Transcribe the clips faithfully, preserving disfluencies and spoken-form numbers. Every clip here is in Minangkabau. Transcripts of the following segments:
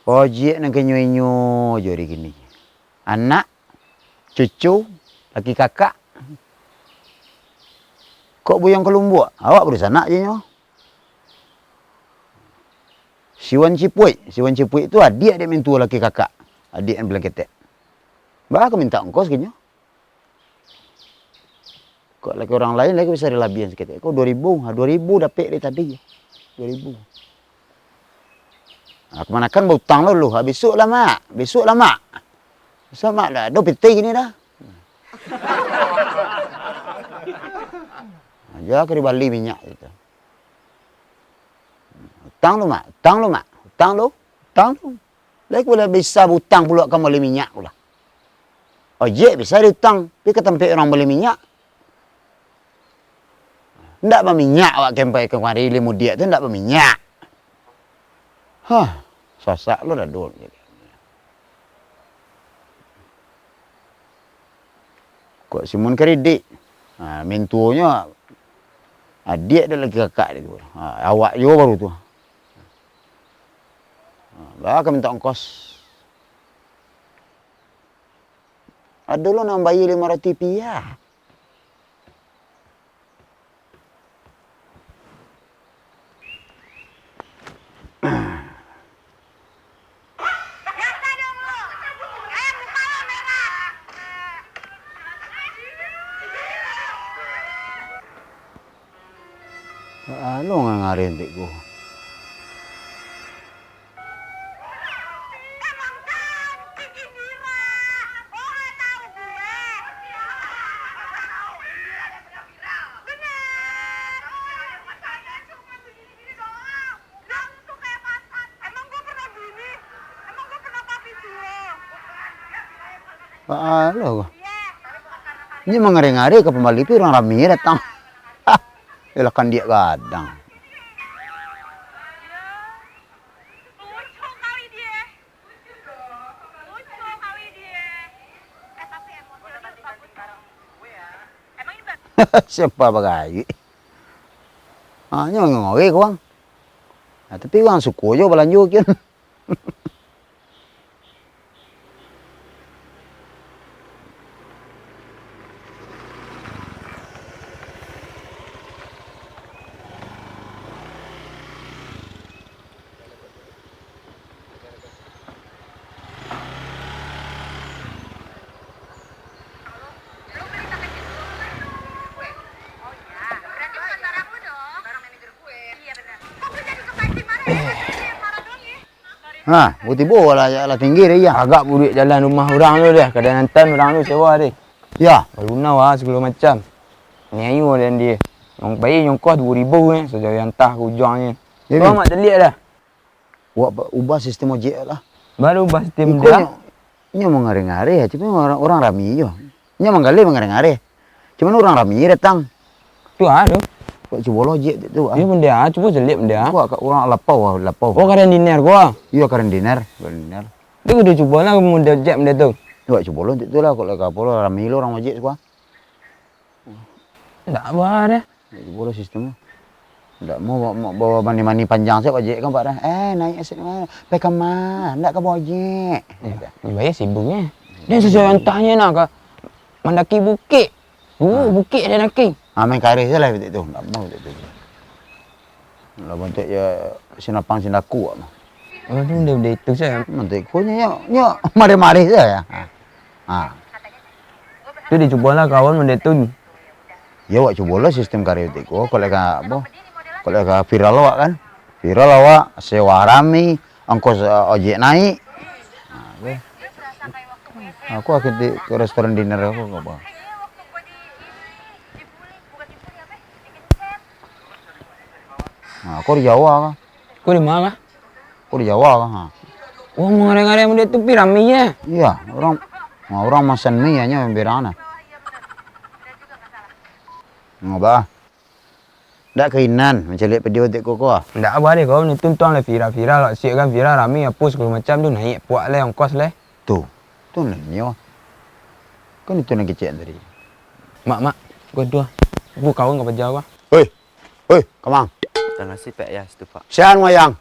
Ojek nan ka inyo-inyo jo ari kini. Anak, cucu, laki kakak. Kok buyuang ka Lumbuak, awak badunsanak jo inyo. Si Wan Cipuik, si Wan Cipuik tu adiak dek mintuo laki kakak, adiak nan paling ketek. Baa ka mintak ongkos ka inyo. Kok laki urang lain lai bisa dilabiahan saketek. Kok duo ribu, ha, duo ribu dapek dari tadi. Duo ribu. Ha, kamanakan bautang lo lu. Ha, besok lah, Mak. Besok lah, Mak. Besok, Mak, dah ado pitih kini dah. Ha, jan ka dibali minyak gitu. Utang lu, Mak. Utang lu, Mak. Utang lu. Utang lu. Lai ka buliah bisa bautang pulo ka mambali minyak pulo. Ojek bisa diutang, pi ka tampek urang bali minyak. Ndak baminyak awak kempai kamari, limu diak tu ndak baminyak. Hah, sasak lo dado. Kok Simon kredit? Ha, mintuonyo adiak dek laki kakak dek tu. Ha, awak juo baru tu. Ha, baa ka mintak ongkos. Ado lo nan mambayia limo ratuih rupiah. Alo ngareh dek ko. Baa lo ko. Inyo mangareh-ngareh ka pambali tu, urang rami datang. Hah, iyolah kandiak gadang. Sia bagai. Ha, nyo ngori ka urang. Ha, tapi urang suko juo balanjo kian. Nah, bu tibo lah, lah tinggi deh, ya. Agak buruak jalan rumah urang tu deh, kadang nantan urang tu sewa deh. Ya. Balunau ah, sagalo macam. Ni ayo dan dia. Yang bayi nyongkoh dua ribu ni, sejauh yang tah ke ujung ni. Ya, tu amat delik dah. Wak ba-, ubah sistem ojek lah. Baru ubah sistem dah. Nyo, nyo mangareh-ngareh, cuma urang, urang rami jo. Nyo manggaleh mangareh-ngareh. Cuman urang rami datang. Tu ah tu. Wak cubo lo ojek tu ah. Iyo benda ah, cubo caliak benda ah. Wak ka urang lapau ah, lapau. Oh, karen diner ko ah. Iyo, karen diner, karen diner. Tu kudu cubo lah model ojek benda tu. Wak cubo lo tu lah, kok lah ka apo lo, rami lo urang ojek ko ah. Ndak apo dah. Ndak boleh sistem tu. Ndak mau, mau bawa mani-mani panjang sajo ojek kan, Pak, dah. Eh, naik asyik mah. Pai ka ma? Ndak ka bawa ojek. Ya, dibayar sibuknyo. Dan sesuai antahnyo nak ka mandaki bukik. Uh, bukik dia naki. Ah, main kareh sajo lah bitik tu. Ndak mau bitik tu. Lah bantuak yo sinapang sindaku mah. Oh, tu dia, dia itu sajo. Mantuak ko nyo, nyo mareh-mareh sajo. Ha. Ha. Tu dicubolah kawan model tu. Yo, awak cubolah sistem kareh tiko, kalau ka apo? Kalau ka viral awak kan. Viral awak, sewa rami, ongkos, eh, ojek naik. Ha, tu. Aku akhir di, ke restoran dinner aku ke apo? Ha, aku di Jawa kah? Kau di ma? Kau di Jawa kah? Ha. Wah, mangareh-ngareh model tu pi rami je. Iyo, urang, ha, urang masan mi hanyo berang nah. Ngapa? Ndak kainan mancaliak video dek koko ah. Ndak apo deh kau, ni tuntuang lah viral-viral, awak siak kan viral, rami, apo sagalo macam tu, naik puak lai, ongkos lai. Tu, tu nan nyo. Kan itu nan kecek tadi. Mak, mak, gua dua. Gua kawan ka paja gua. Hei, Oi, kamang. Tanasi Pak Yas tu, Pak. Sian wayang?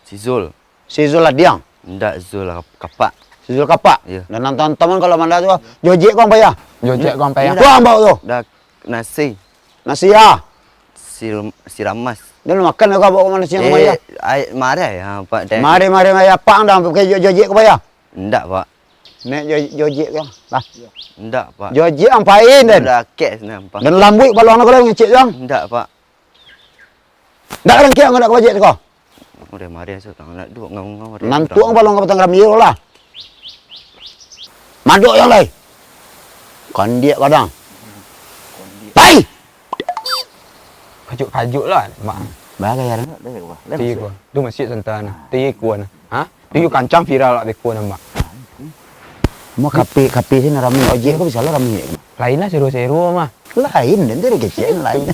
Si Zul. Si Zul Adiang? Ndak, Zul Kapak. Si Zul Kapak? Iyo. Dan nonton teman kalau Manda tu, Jojek kong payah. Jojek kong payah. Ndak. Kong bawa tu. Dah nasi. Nasi ya? Si, si Ramas. Dia nak makan kau bawa nasi yang payah. Eh, ai, mari ya, Pak. Mari, mari, mari, apa dah pakai jo-, Jojek kong payah? Ndak, Pak. Nek jo-, Jojek kong. Lah. Ndak, Pak. Jojek ang pain den. Dah kek senang, Pak. Dan lambuik balong nak kalau ngecek tu ang. Ndak, Pak. Ndak ka dangkiak, ndak ka bajik tu ko. Udah mari asa tang nak duo ngau-ngau. Nantuak ang balong ka batang rami lah. Madok yang lai. Kandiak kadang. Pai! Kajuk-kajuk lah, Mak. Bagai ya. Tiku. Tu masih santan. Tiku. Ha? Tiku kancang viral lah tiku nambah. Mau kape, kape sini rami ojek ko bisa lah rami. Lain lah seru-seru mah. Lain, nanti ada kecek lain.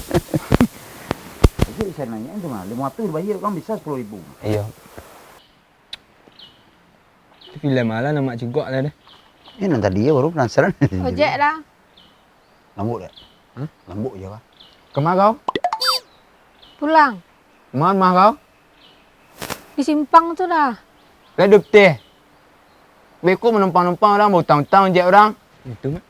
Jadi saya nanya itu mah, lima ratus dibayar kan bisa sepuluh ribu. Iyo. Itu film alah nama cigok lah deh. Ini nanti dia baru penasaran. Ojek lah. Lambuk tak? Hah? Lambuk je kah? Kemana kau? Pulang. Kemana rumah kau? Di simpang tu lah. Lah duk teh. Beko menumpang-numpang orang, berutang-utang ojek orang. Itu, Mak.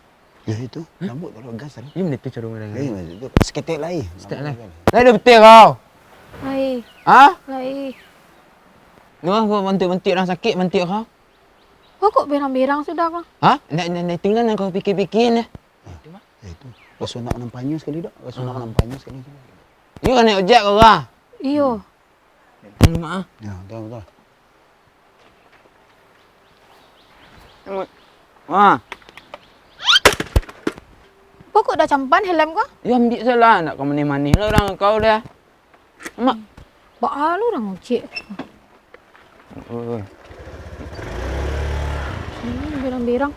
Ya, itu. Hah? Rambut kalau gas, kan? Iya, mana tu cara orang. Iya, mana tu? Seketek lai. Seketek lai. Lai dah betul kau? Lai. Hah? Lai. Nengah kau bantik-bantik orang sakit, bantik kau. Kau kok berang-berang sudah kau? Hah? Ndak, ndak, ndak tinggal nak kau pikir-pikir ni. Ya, itu. Raso nak nampaknya sekali dak? Raso nak nampaknya sekali. Iyo, kan naik ojek kau kah? Iyo. Anu, Mak, ah. Ya, betul, betul. Mak. Pokok dah campan helm ko? Ya, ambiak salah. Nak ka manih-manih lah orang kau dah. Mak. Baa lu orang ojek. Oi. Hmm, berang-berang.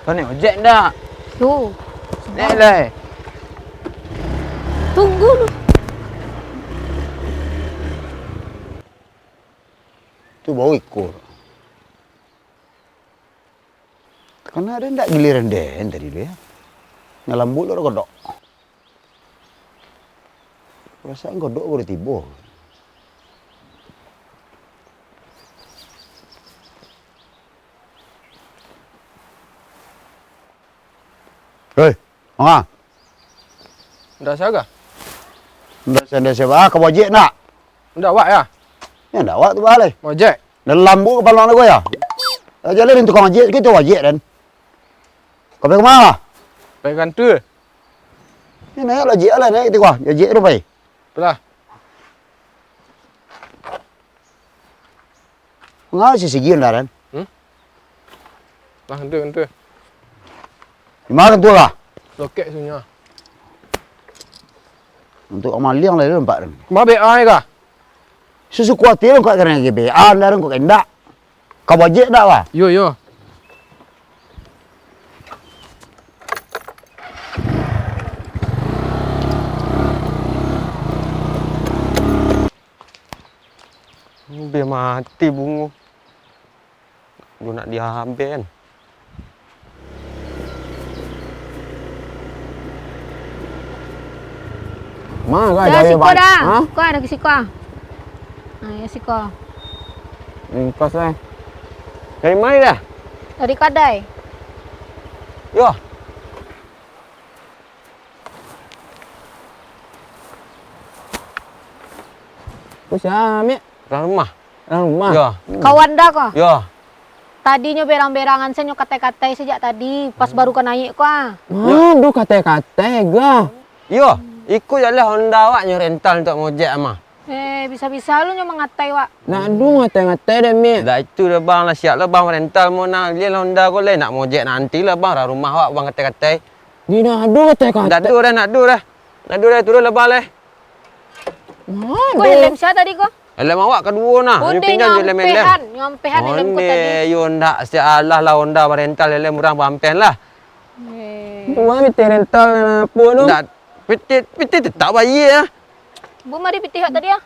Kau naik ojek ndak? Yo. Naik lai. Tunggu lu. Tu bau ikua. Takana den ndak giliran den tadi tu, ya. Nyo lambuk lo godok. Parasaan godok baru tibo. Hei, manga? Ndak sia ka? Ndak sia, ndak sia, ah, ka bojek ndak? Ndak awak ya? Ya, ndak awak tu baleh. Bojek. Dalam lambuk kapalo nak gua ya? Jalan tukang ojek, kito ojek den. Kau pai ka ma? Pai kantua. Ni naik lah ojek lah, naik tu gua. Ojek tu pai. Apalah? Ngau sisigi ndak, Ran? Hmm? Lah, kantua, kantua. Di ma kantua kah? Lokek sunyo. Untuk amaliang lah nampak, Ran. Ma B A kah? Susu kuatir kau kena G B A, Ran, kau kendak. Ka bojek ndak, wah? Yo, yo. Bia mati bungo. Yo nak diaben. Ma, kau dah, siko dah. Ha? Kau dah ke siko. Ha, ya siko. Ringkas, eh. Dari ma dah? Dari kadai. Yo. Ko sia, Mek? Urang rumah. Urang rumah? Yo. Kawan dah ko? Yo. Tadinyo berang-berangan se nyo katai-katai sajak tadi, pas baru ka naiak ko ah. Aduh, katai-katai gah. Yo, iko jalan Honda awak nyo rental untuak mojek mah. Eh, bisa-bisa lu nyo mangatai wak. Nak ado ngatai-ngatai deh, Mek. Dah itu lah bang lah, siap lah bang rental mo nak lian Honda ko leh, nak mojek nanti lah bang, urang rumah awak bang katai-katai. Ni nak ado katai-katai. Ndak ado dah, ndak ado dah. Ndak ado dah, turun lah bang leh. Ko helm sia tadi ko? Helm awak kaduo nah. Yo pinjam je helm-helm. Nyampehan, nyampehan helm ko tadi. Onde, yo ndak, sia lah lah Honda marental helm urang pampeh lah. Eh. Buah pitih rental apo tu? Ndak, pitih, pitih tetap bayia ah. Bu mari pitih awak tadi ah.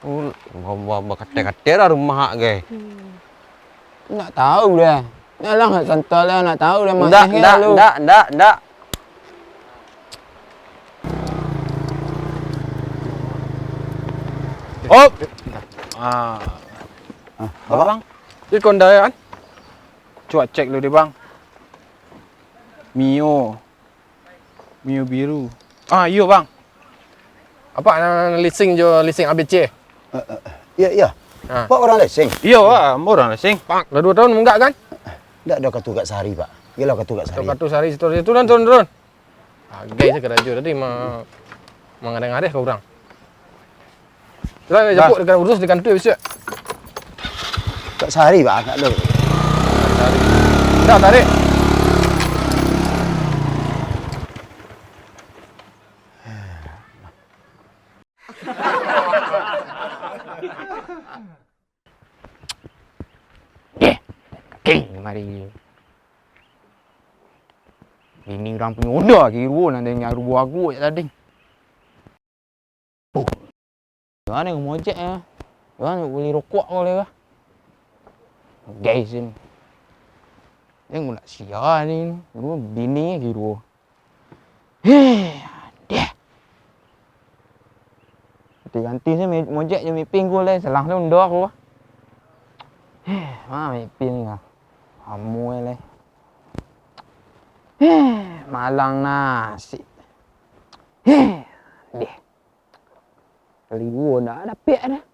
Oh, ba-, ba-, bakatek-katek lah rumah awak, gai. Hmm. Ndak tahu dah. Ndak lah, ndak santai lah, ndak tahu dah. Ndak, ndak, ndak, ndak, ndak. Op. Ah. Ah, Abang. Bang. Iko Honda yo kan? Cubo cek dulu deh, Bang. Mio. Mio biru. Ah, iyo, Bang. Apak nan leasing jo leasing A B C? Eh, eh, eh. Iyo, iyo. Ha. Apak urang leasing? Iyo, ah, urang leasing. Lah duo taun munggak kan? Ndak ado katuo Kak Sari, Pak. Iyo lah katuo Kak Sari. Katuo Sari, situ, situ, turun, turun, turun. Agai se karajo tadi ma-, mangareh-ngareh ka urang. Lah, japuik dek urus di kantua bisuak. Kak Sari, Pak, tak ada. Dah, tarik. Deh, king, mari. Bini urang punyo Honda kironyo nan den nyaru agu jak tadi. Oh. Mano ka mojek, ah? Mano bali rokok ko lai, ah? Guys, ni. Den nak sia ni, bini kiro. Heh, deh. Ganti-ganti se me-, mojek jo miping ko lai, salah tu Honda ko. Heh, ma miping ni ah. Amuai lai. Heh, malang nasib. Heh, deh. Kali duo ndak dapek dah.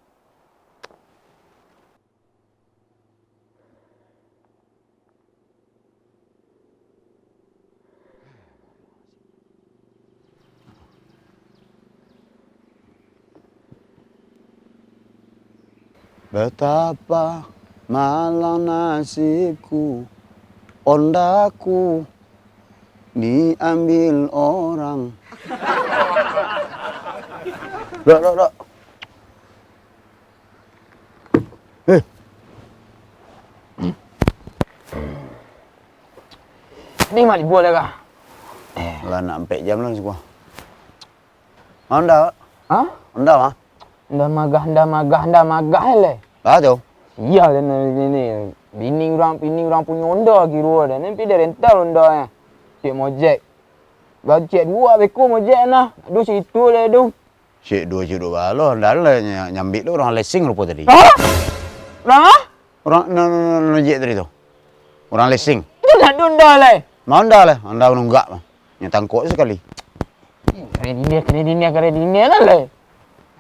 Betapa malang nasibku, Hondaku diambil orang. Dok, dok, dok. Eh. Ni mah libur lah kah? Eh. Lah nak ampek jam lah siko. Honda. Hah? Honda mah. Honda magah, Honda magah, Honda magah lai. Lah tu. Iyo lah ni, ni, ni. Bini urang, bini urang punyo Honda kiro dah. Ni pi dah rental Honda nyo. Cek mojek. Ba cek duo beko mojek nah. Aduh, situ lah tu. Cek duo, cek duo balo, Honda lah nya-, nyambik tu urang leasing rupo tadi. Hah? Urang ah? Urang na-, na-, na-, na-, jek tadi tu. Urang leasing. Tu nak Honda lai. Ma Honda lai, Honda manunggak mah. Nyo tangkok sakali. Krediner, krediner, krediner lah lai.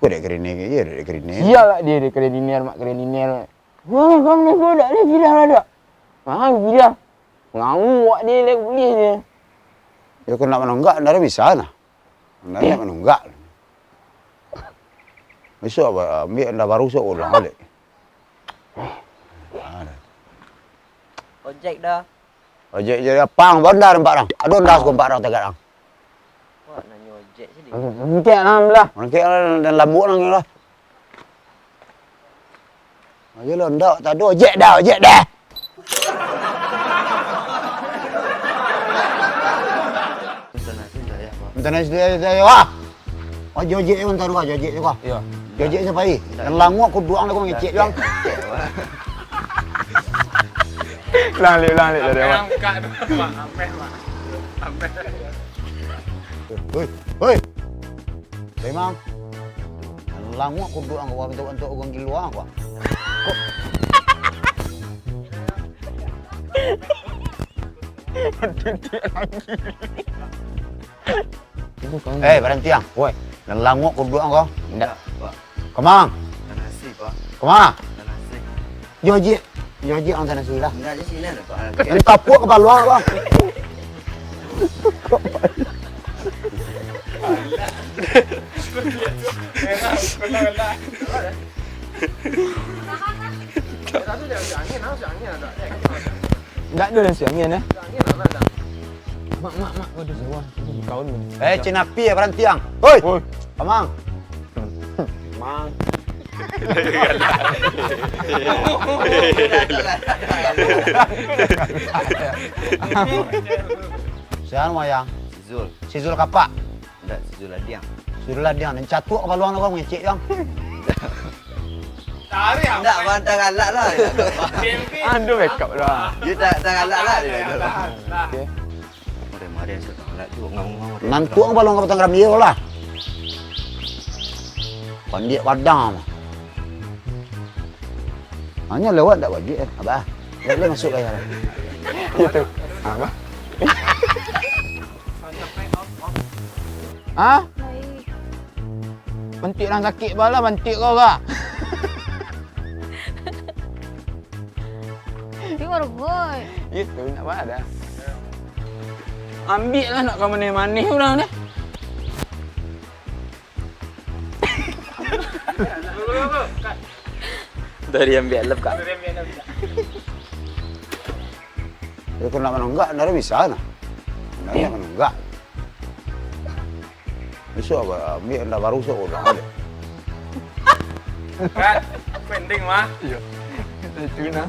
Kok dek krediner, iyo dek krediner. Iyo lah dio dek krediner, mak krediner. Wah, kamu ni budak ni gila lah dak? Ah, gila. Pengamu awak ni lai boleh ni. Yo kok nak manunggak, Honda bisa nah. Honda nak manunggak. Besok apa, ambiak Honda baru, besok ulang balik. Ojek dah. Ojek jadi apang, Honda nampak orang. Aduh, Honda siko nampak orang tagak orang. Wah, nanyo ojek sih. Engkek lah, belah. Engkek lah, dan lambuk nang lah. Ayolah, ndak, tak ada ojek dah, ojek dah. Minta nasi dah, ya, Pak. Minta nasi dah, ya, ya, wah. Oh, jojek tu, minta dua, jojek tu, kah? Iya. Jojek siapa, eh? Yang languak kuduang lah, kau ngecek, Bang. Ulang, ulang, ulang, ulang, ulang. Ameh, Pak. Ameh. Hoi, hoi. Memang languak kuduang kau bantuak-bantuak urang gilo kau. Eh, baranti ang. Woi, nan languak kuduang kau. Indak. Kama? Tanasi, Pak. Kama? Tanasi. Jojik. Jojik ang tanasi lah. Indak, di sini ada, Pak. Nan tapuak kapalo ang, Bang. Ndak ado nasi angin, eh. Mak, mak, mak, waduh, sawah. Kawan ni. Eh, Cinapi ya, baranti ang. Hoi. Hoi. Amang. Mang. Siapa nama yang? Si Zul. Si Zul kapak. Ndak, si Zul Adiang. Si Zul Adiang, nan catuak kapalo ang, mangecek ang. Ndak, bantang galak lah. Aduh, makeup dah. Dia tak, tak galak lah dia. Oke. Mari-mari, saya tak galak tu, ngawur-ngawur. Nantuak kapalo ang ka batang karambia lah. Pandiak padang. Hanyo lewat dak bajik, eh, Abah. Dak boleh masuk gaya lah. Itu. Apa? Hah? Bantuak urang sakik bala, bantuak kau, Bah. Tapi baru koi. Itu, nak apa dah? Ambiak lah nak ka maneh-maneh urang ni. Dari ambiak lep, Kak. Ya, kena manunggak, ndak bisa nah. Ndak bisa manunggak. Bisa apa, ambiak ndak baru sok udah ada. Kan, pending mah. Iya. Itu nah.